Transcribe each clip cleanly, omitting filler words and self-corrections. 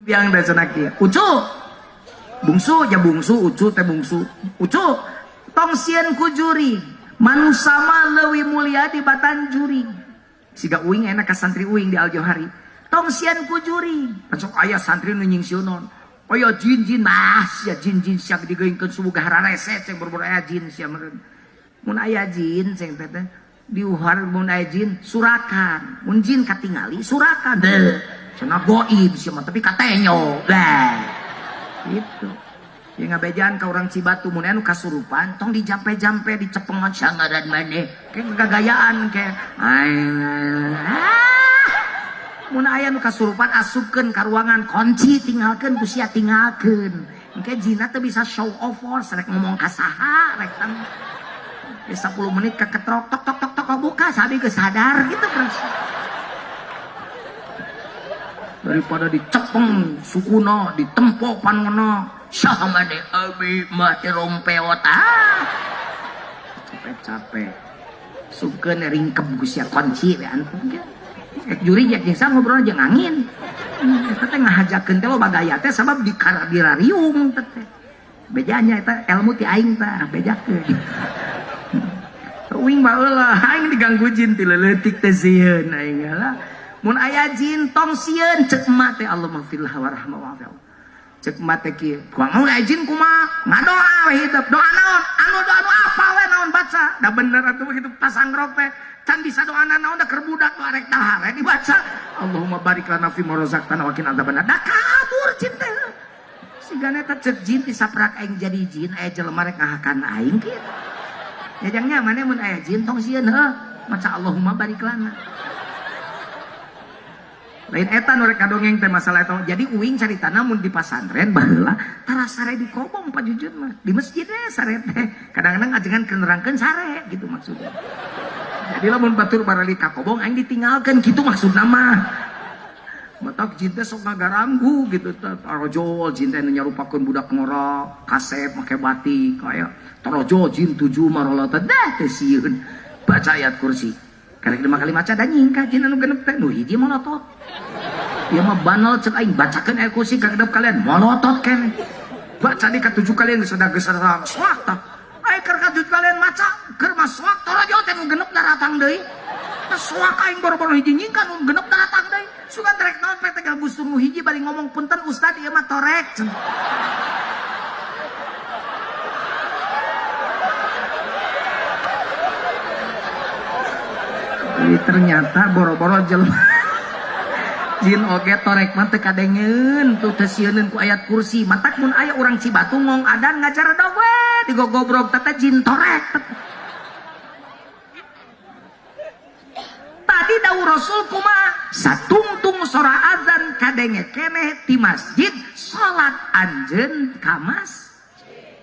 Biang teh cenah kieu. Ucu. Bungsu ya bungsu, ucu teh bungsu. Ucu tong sieun ku jurig. Manusa mah leuwih mulia dibatan jurig. Siga uing enak ka santri uing di Al-Johari. Tong sieun ku jurig. Sok aya santri nu nyingsieunon. Aya jin-jin mah sia jin-jin sia digeungkeun subuh hararese ceng boro-boro aya jin sia meureun. Mun aya jin ceng teh teh diuhar mun aya jin surakan. Mun jin katingali surakan. Deuh. Cenah goib sia mah tapi katenyo. Lah. Gitu. Ya ngabejaan ka urang Cibatu mun anu kasurupan tong dijampe-jampe dicepengan sangaran maneh. Kayak gagayaan kayak mun aya nu kasurupan asupkeun ka ruangan kunci tinggalkeun ku sia tinggalkeun. Engke jinna teh bisa show off force rek ngomong ka saha rek tang. Ya 10 menit keketrok tok tok tok tok buka sabi geus sadar gitu pres. Daripada dicepeng sukuna ditempok panona saha maneh abi mah teh rompeot ah. Capek-capek. Sugkeun ringkep ku sia kunci we antum ge. Ek juri jeung sa ngobrol jeung angin. Eta teh ngahajakeun teh loba gaya teh sabab dirariung teh. Bejanya eta ilmu ti aing tah bejakeun. Uing baheula aing diganggu jin ti leutik teh sieun aing lah. Mun aya jin tong sieun ceuk emak teh Allah maghfirlah warahmah wa'fu. Ceuk emak teh kieu. Kumaha mun aya jin kumaha? Ngadoa we hidup. Doa naon? Anu doa anu apa we naon baca. Da bener atuh begitu pasangrok teh. Can bisa doa naon da keur budak doa rek dahar we dibaca. Allahumma barik lana fi ma razaqtana wa qina adzabannar. Da kabur jin teh. Sigana eta ceuk jin ti saprak aing jadi jin aya jelema rek ngahakan aing kieu. Jajangnya maneh mun aya jin tong sieun heuh. Maca Allahumma barik lana. Lain eta nu rek kadongeng teh masalah eta. Jadi uing caritana mun di pasantren baheula tara sare di kobong Pak Jujun mah. Di masjid we sare teh. Kadang-kadang ajengan keur nerangkeun sare gitu maksudnya. Jadi lamun batur barali ka kobong aing ditinggalkeun kitu maksudna mah. Matak jin teh sok ngagaranggu gitu teh. Tarojol jin teh nyarupakeun budak ngora, kasep make batik aya. Tarojol jin tujuh marolota dah teh sieun. Baca ayat kursi. Karek 5 kali maca da nyingkah jin anu genep teh nu hiji molotot. Ieu mah banal cek aing bacakeun ayat kursi ka genep kalian molotot keneh. Baca di katujuh kalian geus ada geus soak tah. Aing keur katujuh kalian maca keur mah soak tarojol teh nu genep daratang deui. Tah soak aing boro-boro hiji nyingkah nu genep daratang deui. Sugan rek naon pe tegal busur nu hiji bari ngomong punten ustad ieu mah torek. Jadi ternyata boro-boro jelema jin oge torek mah teu kadengeun tuh teu sieuneun ku ayat kursi. Matak mun aya urang Cibatu ngong adan ngajar dog we digogobrog teh jin torek. Tadi dawuh Rasul kumaha? Satungtung sora azan kadenge keneh ti masjid salat anjeun ka masjid.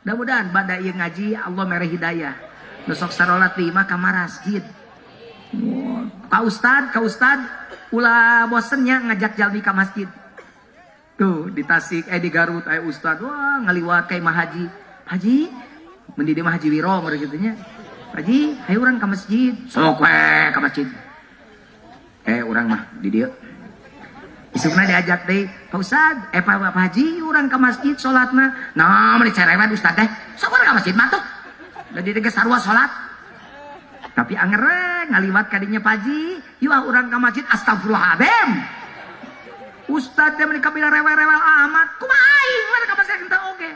Mudah-mudahan bada ieu ngaji Allah mere hidayah. Nu sok sarolat di imah ka masjid. Ka ustad ulah bosennya ngajak jalmi ka masjid. Tuh di Tasik di Garut aya ustad wah ngaliwat ka imah haji. Haji mun di dieu mah Haji Wiro meureun kitu nya. Haji, hayu urang ka masjid. Sok we ka masjid. Urang mah di dieu. Isukna diajak deui, Pak Ustad, Pak Haji urang ka masjid salatna. Nah, mun dicerewet ustad teh, sok urang ka masjid mah tuh. Da di dieu geus sarua salat. Tapi anger we ngaliwat ka dinya Pak Haji, yeuh ah urang ka masjid astagfirullahaladzim. Ustad teh meuni kabila rewel-rewel amat, kumaha aing we ka masjid teh oge.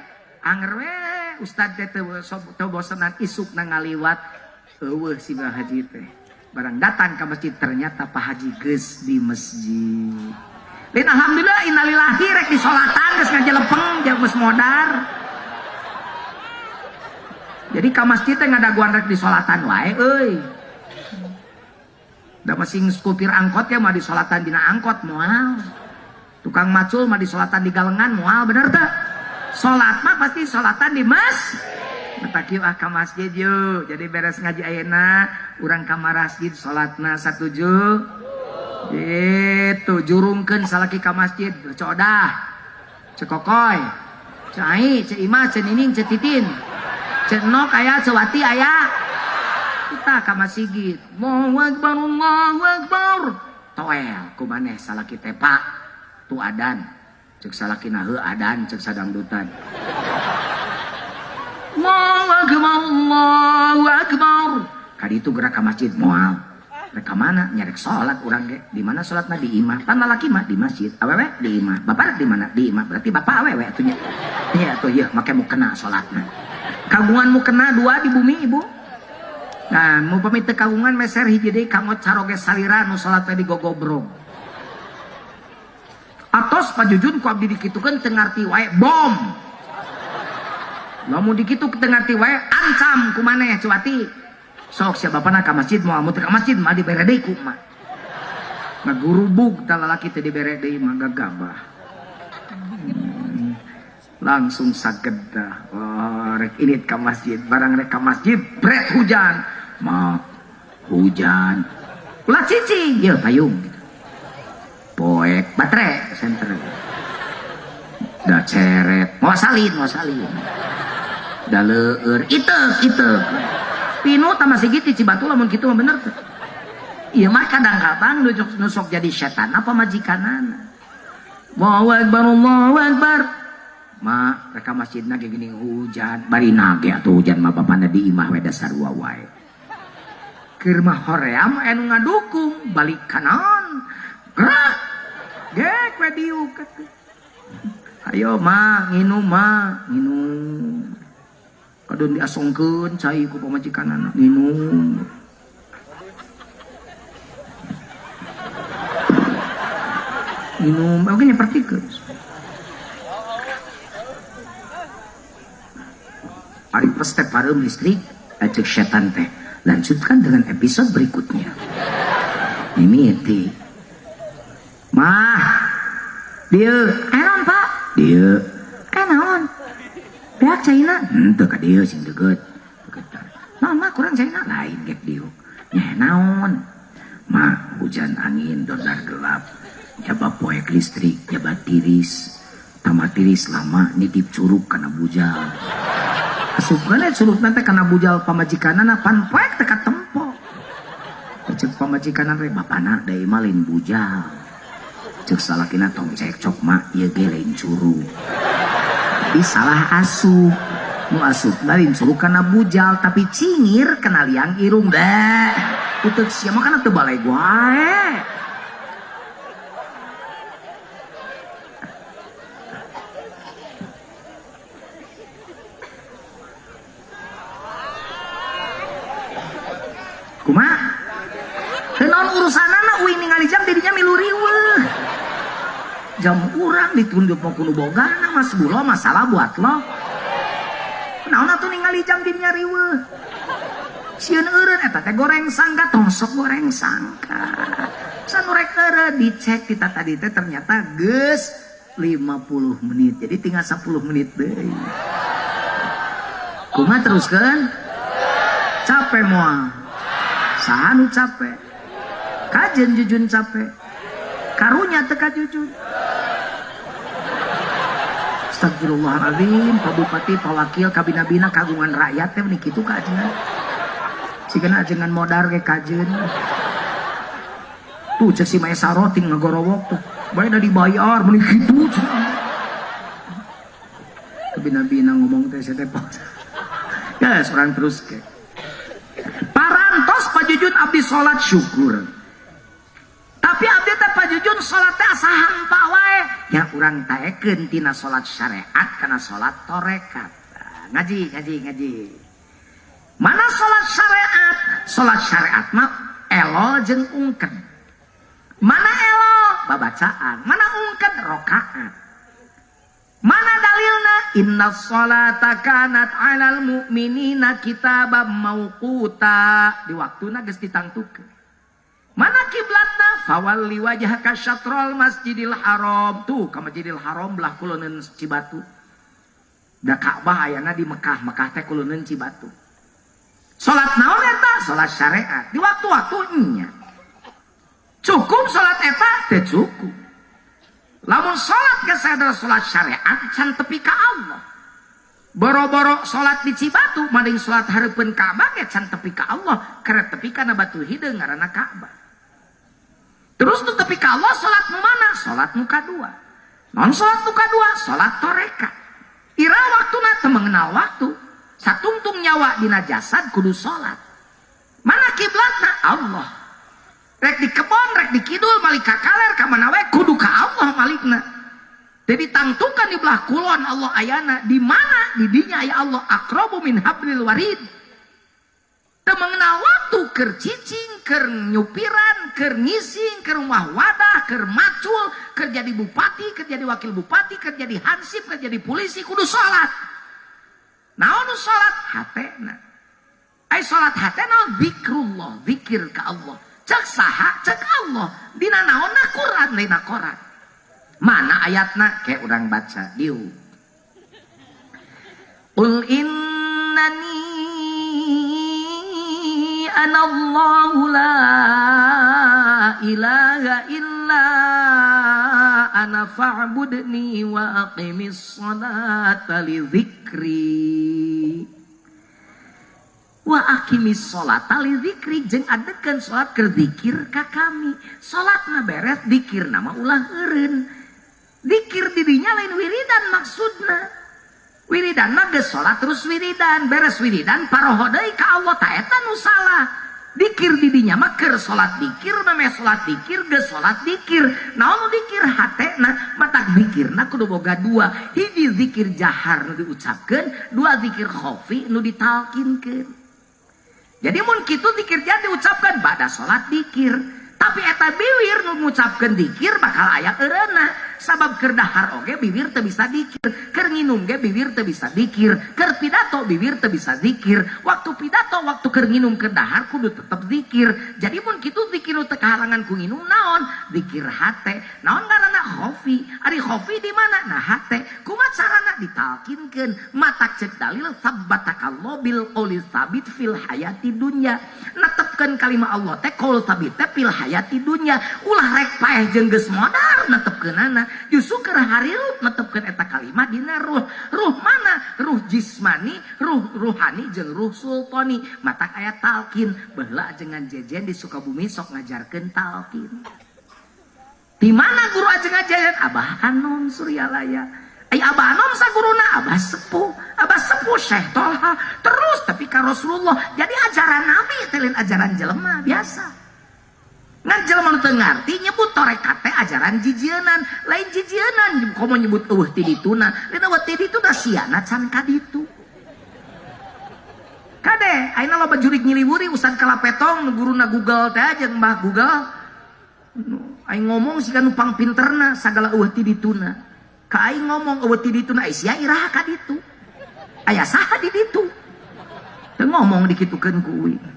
Anger we ustad teh teu bosenan isukna ngaliwat eueuh si Pak Haji teh. Barang datang ka masjid ternyata Pak Haji geus di masjid. Lain alhamdulillah innalillahi rek disolatan geus ngajelepeng jeung geus modar. Jadi ka masjid teh ngadaguan rek disolatan wae euy. Da masing supir angkot ya mah disolatan dina angkot moal. Tukang macul mah disolatan di galengan moal bener teh. Salat mah pasti solatan di mas. Matak yeuh ah ka masjid yeuh. Jadi beres ngaji ayeuna urang ka masjid salatna satuju. Gitu jurungkeun salaki ka masjid. Codah. Cekokoy. Cai, Ceu Imah, Ceu Nining, Ceu Titin. Ceu Nok aya, Ceu Wati aya. Kita ka masjid. Allahu Akbar, Allahu Akbar. Toel ku maneh salaki teh Pak. Tu adan. Cek salakina heuh adan cek sadangdutan. Allahu akbar, Allahu akbar. Kadi itu gerak ka masjid moal. Rek ka mana? Nyarek salat urang ge. Di mana salatna? Di imah. Pan lalaki mah di masjid, awewe di imah. Bapak rek di mana? Di imah. Berarti bapak awewe atuh nya. Nya atuh yeuh make mukena salatna. Kagungan mukena dua di bumi ibu. Nah, mupami teu kagungan meser hiji deui kanggo caroge salira nu salat teh digogobrog. Atos Pak Jujun ku abdi dikitukeun teu ngarti wae bom. Lamun dikitu teu ngarti wae ancam ku maneh Cuati. Sok sia bapana ka masjid moal mun teu ka masjid mah dibere deui ku emak. Ngagurubug tah lalaki teh dibere deui mah gagabah. Langsung saged dah. Oh, rek init ka masjid, barang rek ka masjid bret hujan. Mak hujan. Ulah cicing, ye payung gitu. Poek baterai senter. Da ceret, mau salin, mau salin. Da leueur, iteuk, iteuk. Pinu tah masih gitu Cibatu lamun kitu mah bener tuh. Ieu mah kadang-kadang nusok jadi setan apa majikanana. Allahu akbar, Allahu akbar. Ma, rek ka masjidna ge geuning hujan, bari nage atuh hujan mah bapana di imah we dasar wae. Keur mah hoream anu ngadukung balik kanan. Gerak. Gek we diuk atuh. Ayo ma, nginum ma, nginum. Kadon diasongkeun cai ku pamajikanana, nginum. Minum, oke nyepertikeun. Ari pes teh pareum listrik, aceuk setan teh. Lanjutkan dengan episode berikutnya. Mimiti. Mah, dieu, naon Pak? Dieu. Naon? Beak caina? Henteu ka dieu sing deukeut. Deukeut. Naon mah kurang caina? Lain gek dieu. Nyeh naon? Mah hujan angin dondar gelap. Nyaba poek listrik, nyaba tiris. Tama tiris lama nitip curug kana bujal. Asupkeun curugna teh kana bujal pamajikanana pan poek teh katempo. Ceuk pamajikanana teh bapana deui mah lain bujal. Ceuk salakina tong cekcok mak ieu ge lain curug. Jadi salah asup. Nu asupna lain curug kana bujal tapi cingir kana liang irung deh. Uteuk sia mah kana teu baleg wae. Kumaha? Teu naon urusanana uing ningali jam didinya milu riweuh. Jam urang ditunjuk mah kudu bogana mas bulo masalah buat lo. Naon atuh ningali jam didinya riweuh. Sieun eureun eta teh goreng sangka tong sok goreng sangka. Sanu rek eureun dicek kita tadi teh ternyata geus 50 menit. Jadi tinggal 10 menit deui. Kumaha teruskeun? Capek moal. Saha nu capek? Kajen Jujun capek. Karunya teu ka Jujun. Astagfirullahaladzim, Pak Bupati, Pak Wakil, kabina-bina kagungan rakyat teh meni kitu ka ajengan. Sigana ajengan modar ge kajen. Tuh cek si Maesaro ting ngagorowok tuh. Bae da dibayar meni kitu cenah. Kabina-bina ngomong teh saya teh. Ya, seorang terus ke. Parantos Pak Jujun abdi salat syukur. Tapi abdi teh Pak Jujun salat teh asa hampa wae. Ya urang taekeun tina salat syariat kana salat tarekat. Nah, ngaji, ngaji, ngaji. Mana salat syariat? Salat syariat mah elo jeung ungkeun. Mana elo? Babacaan. Mana ungkeun? Rakaat. Mana dalilna? Inna sholata kanat 'alal mu'minina kitaban mauquta. Di waktuna geus ditangtukeun. Mana kiblatna? Fawalli wajhaka syatrul masjidil haram. Tuh ka Masjidil Haram belah kuloneun Cibatu. Da Ka'bah ayana di Mekah, Mekah teh kuloneun Cibatu. Salat naon eta? Salat syariat. Di waktu-waktu nya. Cukup salat eta? Teu cukup. Lamun salat geus sadar salat syariat can tepi ka Allah. Boro-boro salat di Cibatu maning salat hareupeun Ka'bah ge can tepi ka Allah, karena tepi kana batu hideung ngaranna Ka'bah. Terus nu tepi ka Allah salat nu mana? Salat nu kadua. Non salat nu kadua, salat toreka. Ira waktuna teu mengenal waktu. Satungtung nyawa dina jasad kudu salat. Mana kiblatna? Allah. Rek di kebon, rek di kidul, malik ka kaler, ka mana we kudu ka Allah malikna. Jadi tangtukan di belah kulon Allah ayana, di mana di dinya aya Allah aqrabu min hablil warid. Teu mengenal waktu keur cicing, keur nyupiran, keur ngising, keur rumah wadah, keur macul, keur jadi bupati, keur jadi wakil bupati, keur jadi hansip, keur jadi polisi kudu salat. Naon nu salat? Hatena. Ai salat hatena zikrullah, zikir ka Allah. Cek saha? Cek Allah. Dina naonna Quran, dina Quran. Mana ayatna? Kayak urang baca dieu. Qul innani anallahu la ilaha illa ana fa'budni wa aqimis sholata li dzikri. Wa aqimis sholata li dzikri, jeung adekeun salat keur zikir ka kami. Salatna beres, zikirna mah ulah eureun. Zikir didinya lain wiridan maksudna. Wiridan mah geus salat terus wiridan, beres wiridan paroho deui ka Allah, ta eta nu salah. Dikir didinya mah keur salat dikir, meh salat dikir, geus salat dikir. Naon nu dikir hatena, matak zikirna kudu boga dua. Hiji zikir jahar nu diucapkeun, dua zikir khafi nu ditalkinkeun. Jadi mun kitu zikir jahar diucapkeun bada salat dikir. Tapi eta biwir nu ngucapkeun dikir bakal aya eureunna. Sabab keur dahar oge bibir teu bisa dikir, keur nginum ge bibir teu bisa dikir, keur pidato bibir teu bisa zikir. Waktu pidato, waktu keur nginum, keur dahar kudu tetep zikir. Jadi mun kitu zikir nu teu kahalangan ku nginum naon? Zikir hate. Naon ngaranna? Khofi. Ari khofi di mana? Nah hate. Kumaha carana? Ditalkinkeun. Matak cek dalil sabbatakallahu bil qouli sabit fil hayati dunya. Netepkeun kalimah Allah teh qaul sabit teh fil hayati dunya. Ulah rek paeh jeung geus modar netepkeunana. Justru keur harirup netepkeun eta kalimah dina ruh. Ruh mana? Ruh jismani, ruh ruhani jeung ruh sultani. Matak aya talkin. Baheula ajengan Jejen di Sukabumi sok ngajarkeun talkin. Di mana guru ajengan Jejen? Abah Anom Suryalaya. Ai Abah Anom saguruna Abah Sepuh. Abah Sepuh Syekh Tolha. Terus tapi ka Rasulullah. Jadi ajaran Nabi teh lain ajaran jelema biasa. Ngan jelema nu teu ngarti nyebut torekat teh ajaran jijienan, lain jijienan komo nyebut eueuh ti dituna, lain eueuh ti dituna siana can ka ditu. Kade, ayeuna loba jurig nyiliwuri Ustad Kalapetong nu guruna Google teh jeung Mbah Google. Aing ngomong siga nu pangpinterna sagala eueuh ti dituna. Ka aing ngomong eueuh ti dituna, ai sia iraha ka ditu. Aya saha di ditu? Teu ngomong dikitukeun ku uing.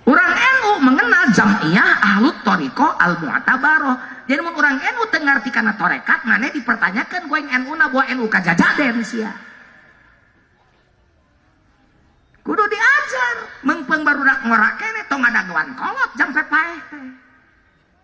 Orang NU mengenal jam'iyah ahlut thoriqoh al-mu'tabaroh. Jadi mun orang NU teu ngarti kana torekat, maneh dipertanyakan ku aing NU na bawa NU ka jajaden sia. Kudu diajar, meungpeung barudak ngorak keneh tong ngadagoan kolot jampe paeh teh.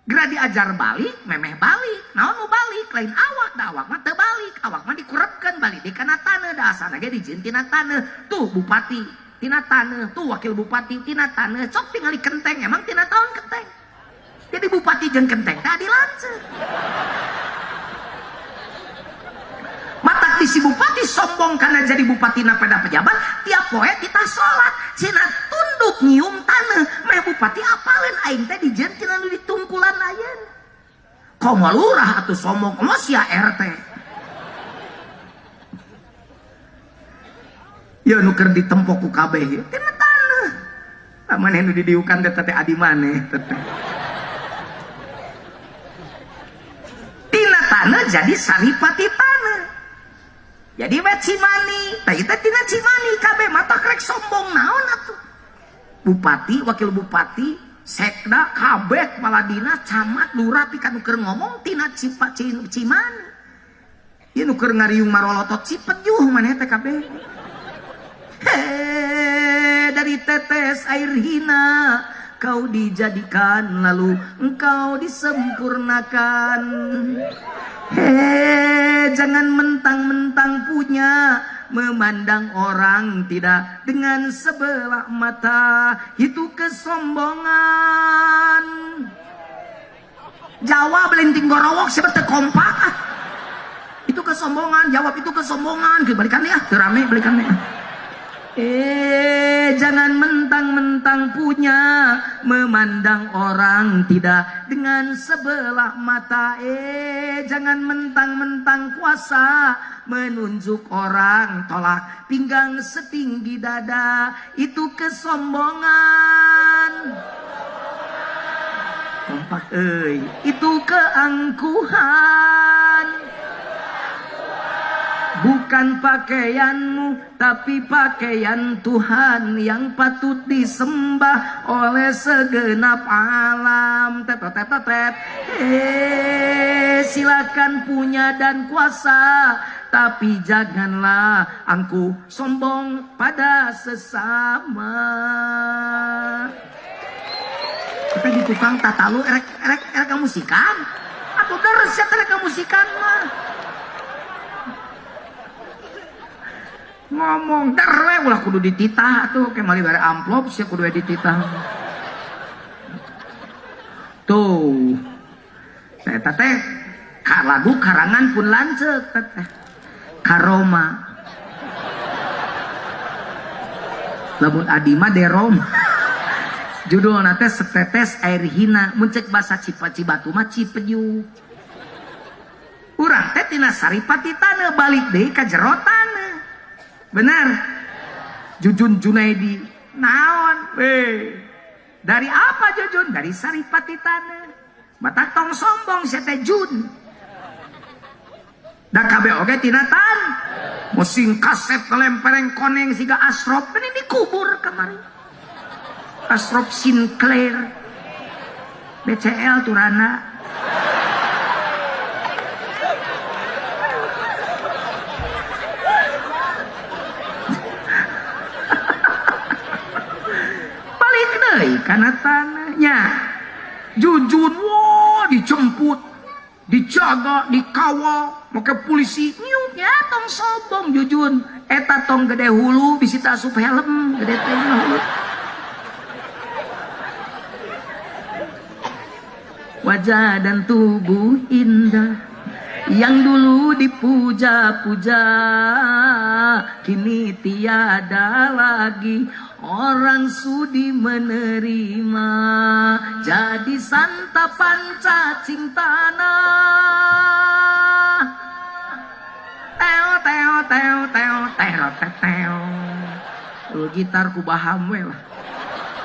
Geura diajar balik, memeh balik. Naon nu balik? Lain awak, da awak mah teu balik. Awak mah dikurepkeun balik di kana taneuh, da asana ge dijieun tina taneuh. Tuh bupati tina taneuh, tuh wakil bupati tina taneuh, cok tingali kenteng, emang tina tahun kenteng. Jadi bupati jeung kenteng tadi lanceuk. Matak di si bupati sombong karena jadi bupati na pada pejabat, tiap poe kita sholat, cina tunduk nyium taneuh, meh bupati apaleun aing teh dijieun tina nu ditungkulan ayeuna. Komo lurah atuh sombong, komo sia RT. Ya nu keur ditempok ku kabeh ieu tina taneuh. Maneh nu didiukan teh teh adi maneh teh. Tina taneuh jadi saripati taneuh. Jadi we Cimani, tah ieu teh tina Cimani kabeh mata krek sombong naon atuh. Bupati, wakil bupati, sekda, kabeh kepala dinas, camat, lurah pika nu keur ngomong tina Cimani. Ieu nu keur ngariung marolotot Cipejuh maneh teh kabeh. Hei, dari tetes air hina kau dijadikan lalu engkau disempurnakan. Hei, jangan mentang-mentang punya memandang orang tidak dengan sebelah mata, itu kesombongan. Jawab linting gorowok siapa teu kompak ah. Itu kesombongan, jawab itu kesombongan. Balikan ya, teu rame balikan ya. Jangan mentang-mentang punya, memandang orang tidak dengan sebelah mata. Jangan mentang-mentang kuasa, menunjuk orang tolak pinggang setinggi dada, itu kesombongan. Kompak euy, itu keangkuhan. Bukan pakaianmu, tapi pakaian Tuhan yang patut disembah oleh segenap alam. Tet tet tet. Silakan punya dan kuasa, tapi janganlah angkuh sombong pada sesama. Kita di tukang tatalu erek erek erek musikan. Atau deres ya erek musikan mah. Ngomong der we ulah kudu dititah atuh kayak mali bare amplop sia kudu dititah. Tuh. Eta teh lagu karangan pun lanceuk teh. Karoma. Lamun adi mah deroma. Judulna teh setetes air hina, mun cek basa Cibatu mah Cipeju. Urang teh tina saripati taneuh balik deui ka jero taneuh. Benar. Jujun Junaidi naon we. Dari apa Jujun? Dari saripati taneuh. Batak tong sombong sia teh Jun. Da kabeh oge tina tan. Musing kasep kelempereng koneng siga Asrop ini dikubur kamari. Asrop Sinclair. BCL turana. Karena tanahnya Jujun wah dijemput, dijaga, dikawal, make polisi nyuk ya tong sombong Jujun. Eta tong gede hulu bisi asup helm gede teh hulu. Wajah dan tubuh indah yang dulu dipuja-puja kini tiada lagi. Orang sudi menerima jadi santapan cacing tanah. Teo teo teo teo teo teo. Gitar ku baham we lah.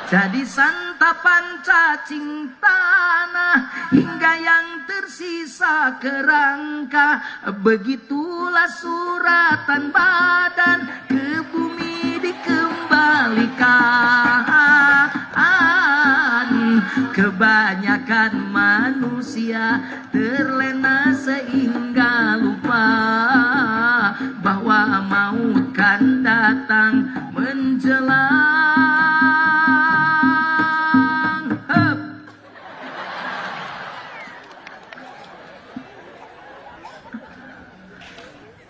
Jadi santapan cacing tanah hingga yang tersisa kerangka. Begitulah suratan badan ke bumi dikembalikan. Kebanyakan manusia terlena sehingga lupa bahwa maut kan datang menjelang. Hup.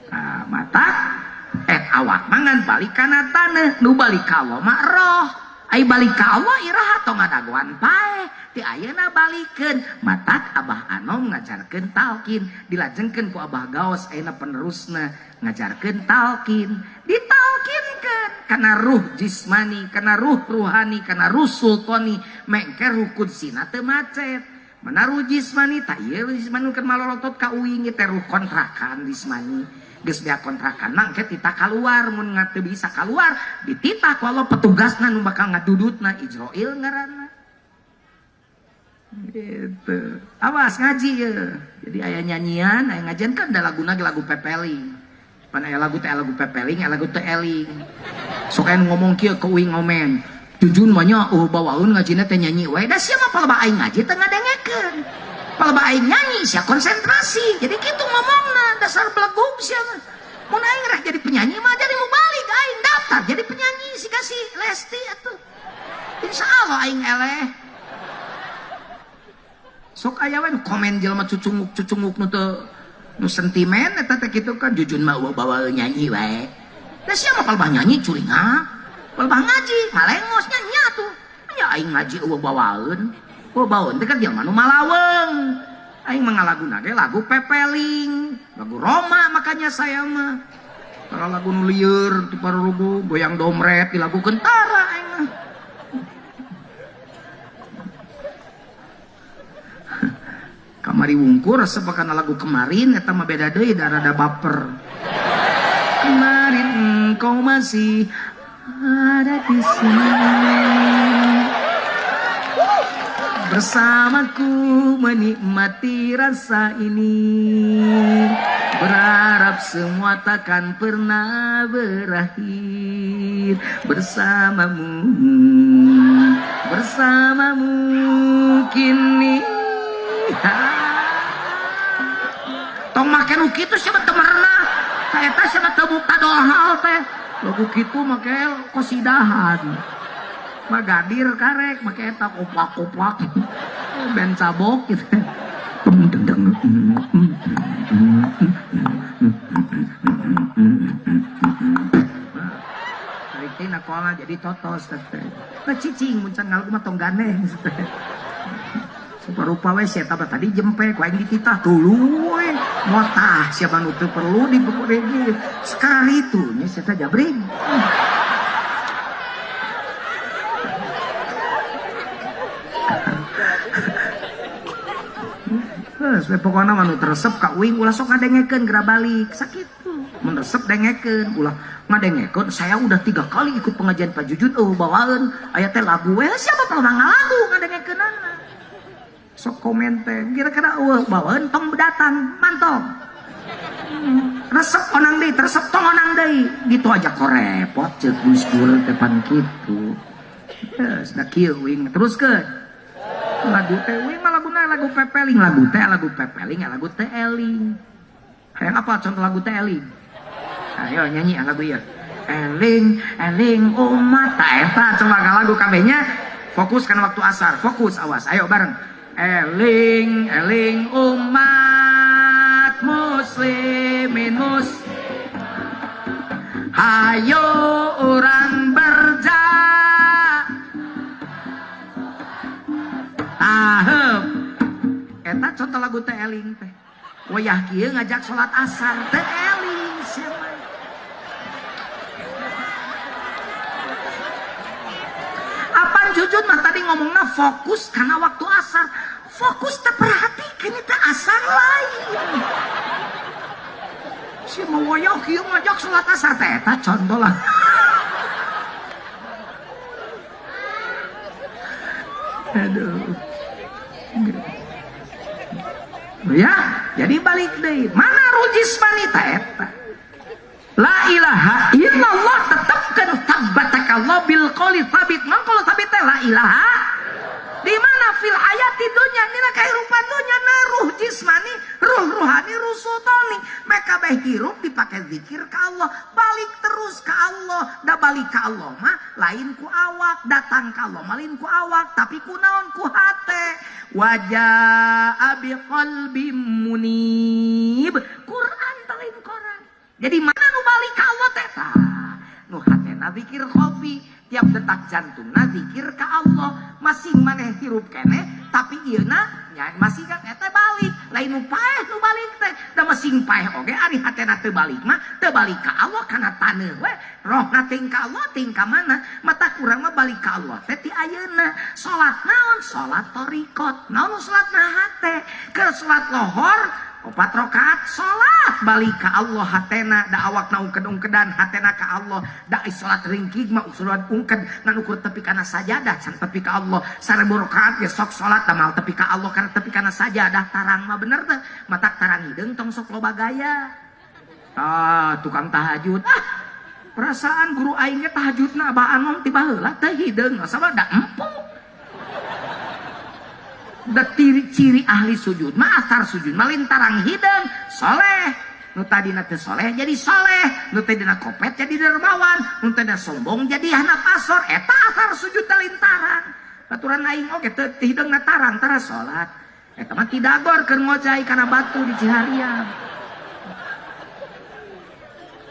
Nah, mata awak mangan balik kana taneuh, nu balik ka Allah mah roh. Ai balik ka Allah iraha tong ngadagoan paeh. Ti ayeuna balikeun matak Abah Anom ngajarkeun talqin, dilajengkeun ku Abah Gaos ayeuna penerusna ngajarkeun talqin, ditalkinkeun kana ruh jismani, kana ruh ruhani, kana ruh sultani, mengke ruh kudsina teu macet. Mana ruh jismani tah ieu jismani keur malolotot ka uing teh ruh kontrakan jismani. Geus beak kontrakan mah engke titah kaluar, mun teu bisa kaluar dititah ku Allah petugasna nu bakal ngadudutna Ijroil ngaranna. Gitu. Awas ngaji ya. Jadi aya nyanyian, aya ngajian kan ada laguna lagu pepeling. Pan aya lagu teh lagu pepeling, aya lagu teh eling. Sok aya ngomong kieu ke uing ngomen. Jujun mah nya bawaeun ngajina teh nyanyi we. Da sia mah palebah aing ngaji teh ngadengekeun. Palebah aing nyanyi sia konsentrasi. Jadi kitu ngomongna dasar belegug sia mah. Mun aing rek jadi penyanyi mah jadi mau balik aing daftar jadi penyanyi si kasih Lesti atuh. Insyaallah aing eleh. Sok aya we komen jelema cucunguk-cucunguk nu teu nu sentimen eta teh kitu kan Jujun mah bawa nyanyi wae. Da sia mah palebah nyanyi curingah, palebah ngaji malengos nya nya tuh. Nya aing ngaji eueuh bawaeun. Eueuh bawaeun teh kan jelema nu malaweung. Aing mah ngalaguna ge lagu pepeling, lagu Roma makanya saya mah. Para lagu nu lieur ti parurugu goyang domret dilagukeun tara aing mah. Kamari wungkur resep kana lagu kemarin eta mah beda deui da rada baper. Kemarin engkau masih ada di sini. Bersamaku menikmati rasa ini. Berharap semua takkan pernah berakhir. Bersamamu, bersamamu kini. Tong make nu kitu sia teu merenah. Ta eta sia teu muktadohal teh. Lagu kitu make kosidahan. Magadir karek make eta koplak-koplak. Ben cabok gitu. Tarik tina kola jadi totos teh. Nah cicing mun can ngalagu mah tong gandeng. Rupa we sia tadi jempe ku aing dititah tuluy motah siapa nu teu perlu dibeureun sekali itu nya sia teh jabring. Geus we pokona mah nu resep ka uing ulah sok ngadengekeun geura balik sakitu. Mun resep dengekeun ulah ngadengekeun saya udah 3 kali ikut pengajian Pak Jujun eueuh bawaeun aya teh lagu we siapa pernah ngalagu ngadengekeunana. Sok komen teh kira-kira eueuh bawaeun tong datang mantong. Resep onang deui, resep tong onang deui. Gitu aja kok repot ceuk Gus Dur teh pan kitu. Geus da kieu uing teruskeun. Lagu teh uing mah laguna lagu pepeling, lagu teh lagu pepeling, lagu teh eling. Hayang apa contoh lagu teh eling? Ayo nyanyi lagu ieu. Eling, eling umat ta eta coba ka lagu kabehnya fokus kana waktu asar, fokus awas. Ayo bareng. Eling, eling umat muslimin mus. Hayo urang berja. Tahep. Eta contoh lagu teh eling teh. Wayah kieu ngajak salat asar teh eling sia mah. Apan Jujun mah tadi ngomongna fokus karena waktu asar. Fokus teh perhatikan itu asar lain. Si mau wayah kieu ngajak salat asar teh eta contoh lah. Aduh. Ya, jadi balik deui. Mana ruh jismani ta eta? La ilaha illallah tetepkeun sabatakallah bil qouli sabit. Mang kalau sabit teh la ilaha di mana fil hayati dunya dina kahirupan dunya na ruh jismani, ruh ruhani, ruh sultani. Mereka bae hirup dipake zikir ka Allah, balik terus ka Allah. Da balik ka Allah mah lain ku awak, datang ka Allah mah lain ku awak, tapi ku naon ku hate. Wajaa biqalbim munib. Quran teh lain Quran. Jadi mana nu balik ka Allah teh tah? Nu hatena zikir khafi, tiap detak jantungna zikir ka Allah. Masing maneh hirup keneh tapi ieuna nya masih kan eta balik. Lain nu paeh nu balik teh. Da masing paeh oge ari hatena teu balik mah teu balik ka Allah kana taneuh we. Rohna ting ka Allah ting ka mana? Mata kurang mah balik ka Allah teh ti ayeuna. Salat naon? Salat thariqat. Naon salatna hate? Keur salat lohor 4 rakaat salat balik ka Allah hatena da awakna ungked-ungkedan hatena ka Allah da salat ringkig mah salat ungked ngan ukur tepi kana sajadah can tepi ka Allah 1000 rakaat ge sok salat da mal tepi ka Allah kana tepi kana sajadah tarang mah bener teh matak tarang hideung tong sok loba gaya ah tukang tahajud ah perasaan guru aing ge tahajudna abah anom ti baheula teh hideung sabab da empuk. Da ciri-ciri ahli sujud mah asar sujud mah lintarang hideung soleh nu tadina teu soleh jadi soleh nu tadina kopet jadi dermawan nu tadina sombong jadi handap asor eta asar sujud teh lintarang baturan aing oge teu hideungna tarang tara salat eta mah tidagor keur ngojay kana batu di Cihariang.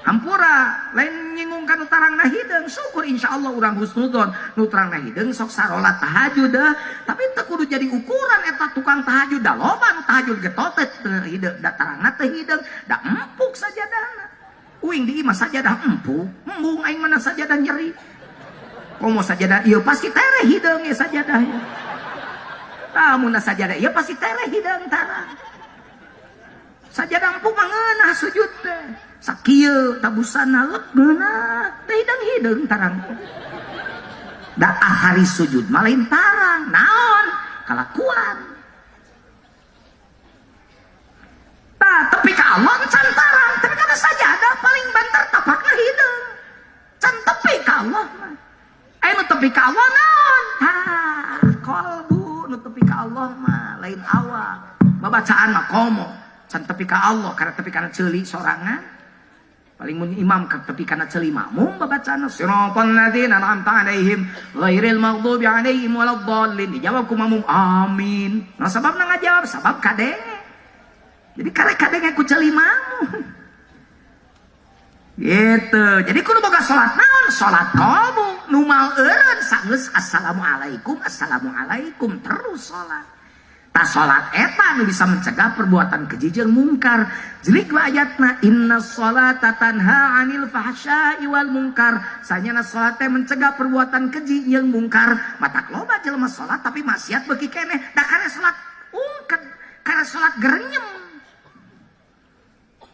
Hampura lain nyinggung ka nu tarangna hideung, syukur insyaallah urang husnudon nu tarangna hideung sok sarolat tahajud deh. Tapi teu kudu jadi ukuran eta tukang tahajud da loba nu tahajud ge totet teu hideung, da tarangna teu hideung, da empuk sajadahna. Uing di imah sajadah empuk, embung aing mana sajadah nyeri. Komo sajadah ieu pasti tereh hideung ieu sajadah. Tah mun sajadah ieu pasti tereh hideung tarang. Sajadah empuk mah ngeunah sujud teh. Sakieu tabusana lep ngeunah, teh hideung-hideung tarang. Da ahari sujud mah lain tarang, naon? Kalakuan. Tah tepi ka Allah can tarang, tapi kana sajadah paling banter tapakna hideung. Can tepi ka Allah mah. Nu tepi ka Allah naon? Tah, kolbu nu tepi ka Allah mah lain awak. Babacaan mah komo. Can tepi ka Allah karena tepi kana ceuli sorangan. Paling mun imam ka tepi kana ceuli makmum babacaan siratal ladzina an'amta alaihim ghairil maghdubi alaihim waladdallin. Dijawab ku makmum amin. Nah sababna ngajawab sabab kade. Jadi karek kade ku ceuli makmum. Gitu. Jadi kudu boga salat naon? Salat kalbu nu mal eureun sanggeus assalamualaikum assalamualaikum terus salat. Ta salat eta nu bisa mencegah perbuatan keji jeung mungkar. Jelik wa ayatna inna sholata tanha 'anil fahsya'i wal mungkar. Sanyana salat teh mencegah perbuatan keji jeung mungkar. Matak loba jelema salat tapi maksiat beuki keneh. Da kana salat ungked, kana salat gerenyem.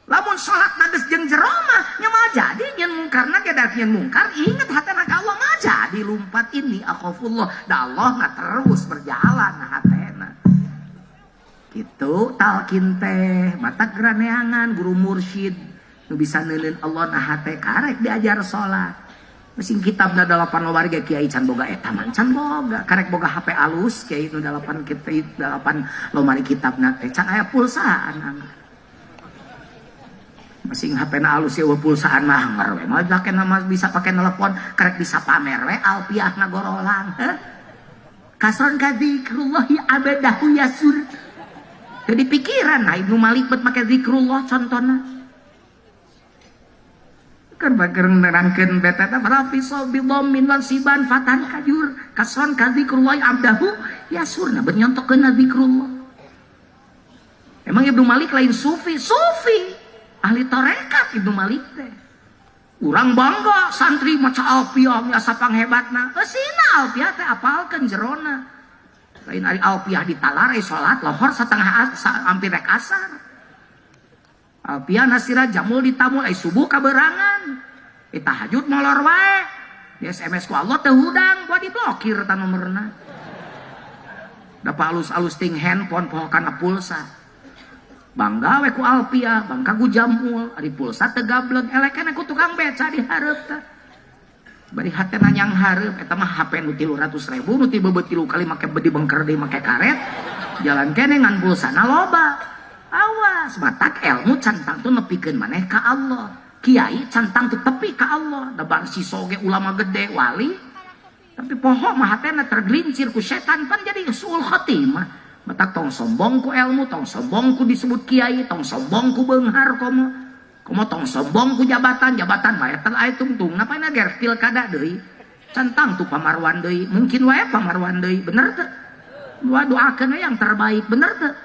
Lamun salat geus jeung jero mah nya mah jadi nyeun mungkarna ge da nyeun mungkar inget hatena ka Allah mah jadi lumpat ini akhafullah. Da Allah na terus berjalan hatena. Gitu talkin teh mata geraneangan guru mursyid nu bisa neuleun Allah na hate karek diajar salat. Masing kitabna 8 warga kiai can boga eta mah can boga karek boga HP alus kiai nu 8 kitab 8 lomari kitabna teh can aya pulsaan anggar. Masing HP na alus ya pulsaan mah anggar we mah make bisa pake telepon karek bisa pamer we alpiah ngagorolang heh. Kasron ka zikrullahi abadahu yasur. Jadi pikiran nah Ibnu Malik bet make zikrullah contohna. Kan bageur nerangkeun beta teh rafi bi dhammin wan siban fatan kajur kasron ka zikrullah abdahu yasurna bet nyontokeun zikrullah. Emang Ibnu Malik lain sufi, sufi ahli tarekat Ibnu Malik teh. Urang bangga santri maca alfiah nya sapanghebatna. Eusina alfiah teh apalkeun jerona. Lain ari alfiah ditalare salat lohor satengah hampir rek asar. Alfiah nasira jamul ditamul ai subuh kaberangan. Tahajud molor wae. Di SMS ku Allah teu hudang buat diblokir ta nomorna. Da alus-alus ting handphone poho kana pulsa. Bangga we ku alfiah, bangga ku jamul, ari pulsa teu gableg eleken ku tukang beca di hareup teh. Bari hatena nyang hareup eta mah HP nu 300.000 nu ti bebeut 3 kali make bedi bengker deui make karet. Jalan kene ngan pulsana loba. Awas matak ilmu can tangtu nepikeun maneh ka Allah. Kiai can tangtu tepi ka Allah. Da bangsi soge ulama gede wali. Tapi poho mah hatena tergelincir ku setan pan jadi suul khotimah. Matak tong sombong ku ilmu, tong sombong ku disebut kiai, tong sombong ku beunghar komo. Komo tong sombong ku jabatan, jabatan mah eta aya tungtung. Napa na ger pilkada deui? Can tangtu pamarwan deui. Mungkin wae pamarwan deui, bener teu? Dua doakeun we yang terbaik, bener teu?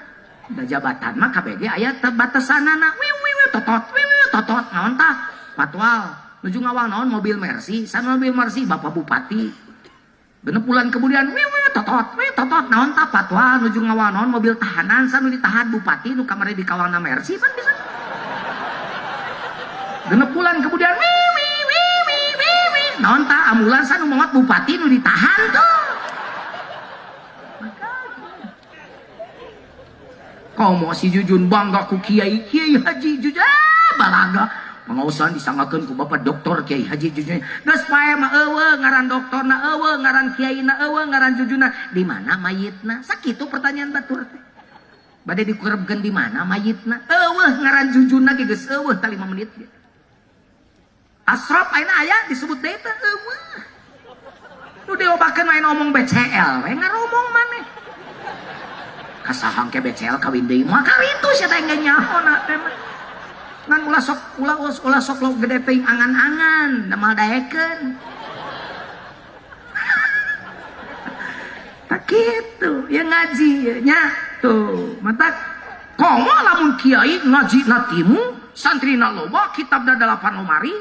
Da jabatan mah KBG aya batasanana. Wiu wiu wiu totot, wiu wiu totot. Naon tah? Patwal. Nuju ngawal naon mobil Mercy, sana mobil Mercy Bapak Bupati. Genep bulan kemudian wiu wiu totot, wiu totot naon tah patwal nuju ngawal naon mobil tahanan sanu ditahan bupati nu kamari dikawalna Mercy pan bisa. Genep bulan kemudian wiu wiu wiu wiu wiu wiu naon tah ambulan sanu maot bupati nu ditahan tuh. Komo si Jujun bangga ku kiai Kiai Haji Jujun balaga pengawasan disanggakeun ku Bapak Doktor Kiai Haji Jujun. Geus pae mah eueuh ngaran doktorna eueuh ngaran kiaina eueuh ngaran Jujunna di mana mayitna? Sakitu pertanyaan batur teh. Bade dikurebkeun di mana mayitna? Eueuh ngaran Jujunna ge geus eueuh tah 5 menit ge. Asrop ayeuna aya disebut deui teh eueuh. Nu diobakeun mah ngomong BCL we ngaromong maneh. Kasahang ke BCL kawin deui mah karitu sia teh nyaho na teh mah. Ngan ulah sok ulah ulah sok lo gede teuing angan-angan, da mal daekeun. Tak kitu, ya ngaji nya tuh. Matak komo lamun kiai ngaji na timu, santrina loba, kitabna 8 lemari.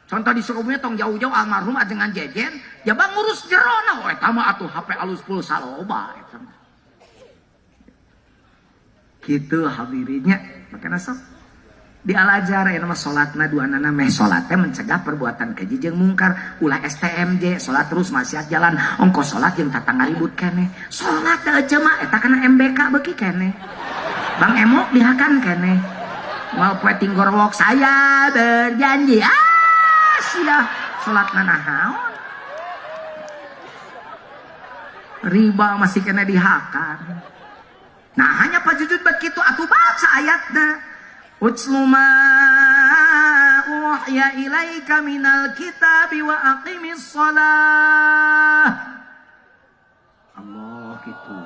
Contoh di Sukabumi tong jauh-jauh almarhum ajengan Jejen, jaba ngurus jerona, oh eta mah atuh HP alus pulsa loba eta mah. Kitu hadirinnya, makana sok dialajar ya nama salatna duanana meh salat teh mencegah perbuatan keji jeung mungkar, ulah STMJ salat terus maksiat jalan, ongko salat jeung tatangga ribut keneh. Salat da ece mah eta kana MBK beuki keneh. Bang Emok dihakan keneh. Moal poe tinggorowok saya berjanji. Ah sia salat nanahaon. Riba masih kena dihakan. Nah hanya Pak Jujun begitu atuh baca ayatna. Utslu ma uhiya ilaika minal kitabi wa aqimis shalah. Allah gitu.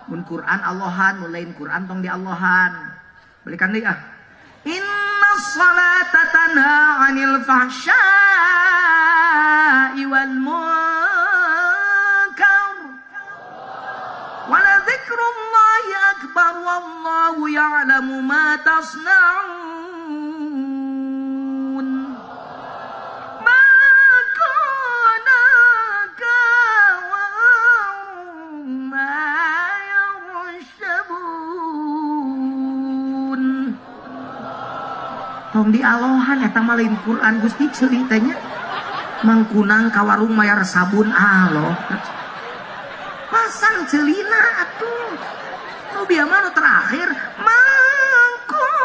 Mun Quran Allahan, mun lain Quran tong di Allahan. Balikan deui ah. Inna sholata tanha 'anil fahsya'i wal munkar. Wa la dzikrullahi akbar wallahu ya'lamu ma tasna'un. Ma kana ka wa ma yarshabun. Tong dialohan eta mah lain Quran Gusti ceuli teh nya. Mangkunang ka warung mayar sabun aloh. Pasang celina atuh. Nu bieu mah nu terakhir mangkunang.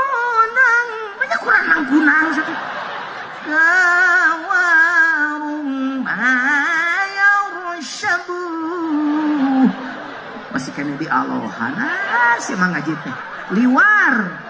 Banyak Quran mangkunang satu. Ka warung mayar sabun. Masih kena dialohan. Ah, si mang ngaji teh. Liwar.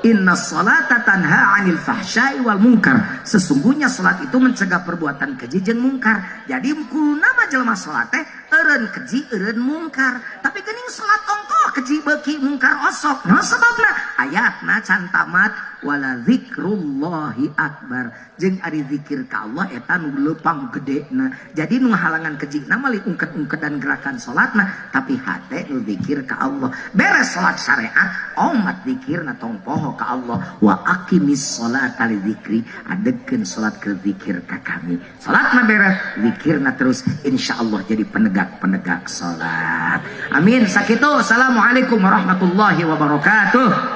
Inna sholata tanha 'anil fahsya'i wal munkar. Sesungguhnya salat itu mencegah perbuatan keji jeung mungkar. Jadi kuduna mah jelema salat teh eureun keji eureun mungkar. Tapi geuning salat ongkoh keji beuki mungkar osok. Naon sababna? Ayatna can tamat wala zikrullahi akbar. Jeung ari zikir ka Allah eta nu leumpang gedena. Jadi nu halangan kejina mah lain ungked-ungked dan gerakan salatna, tapi hate nu zikir ka Allah. Beres salat syariat, omat zikirna tong poho ka Allah. Wa aqimis sholata li dzikri, adegkeun salat ke zikir ka kami. Salatna beres, zikirna terus, insyaallah jadi penegak-penegak salat. Amin. Sakitu. Assalamualaikum warahmatullahi wabarakatuh.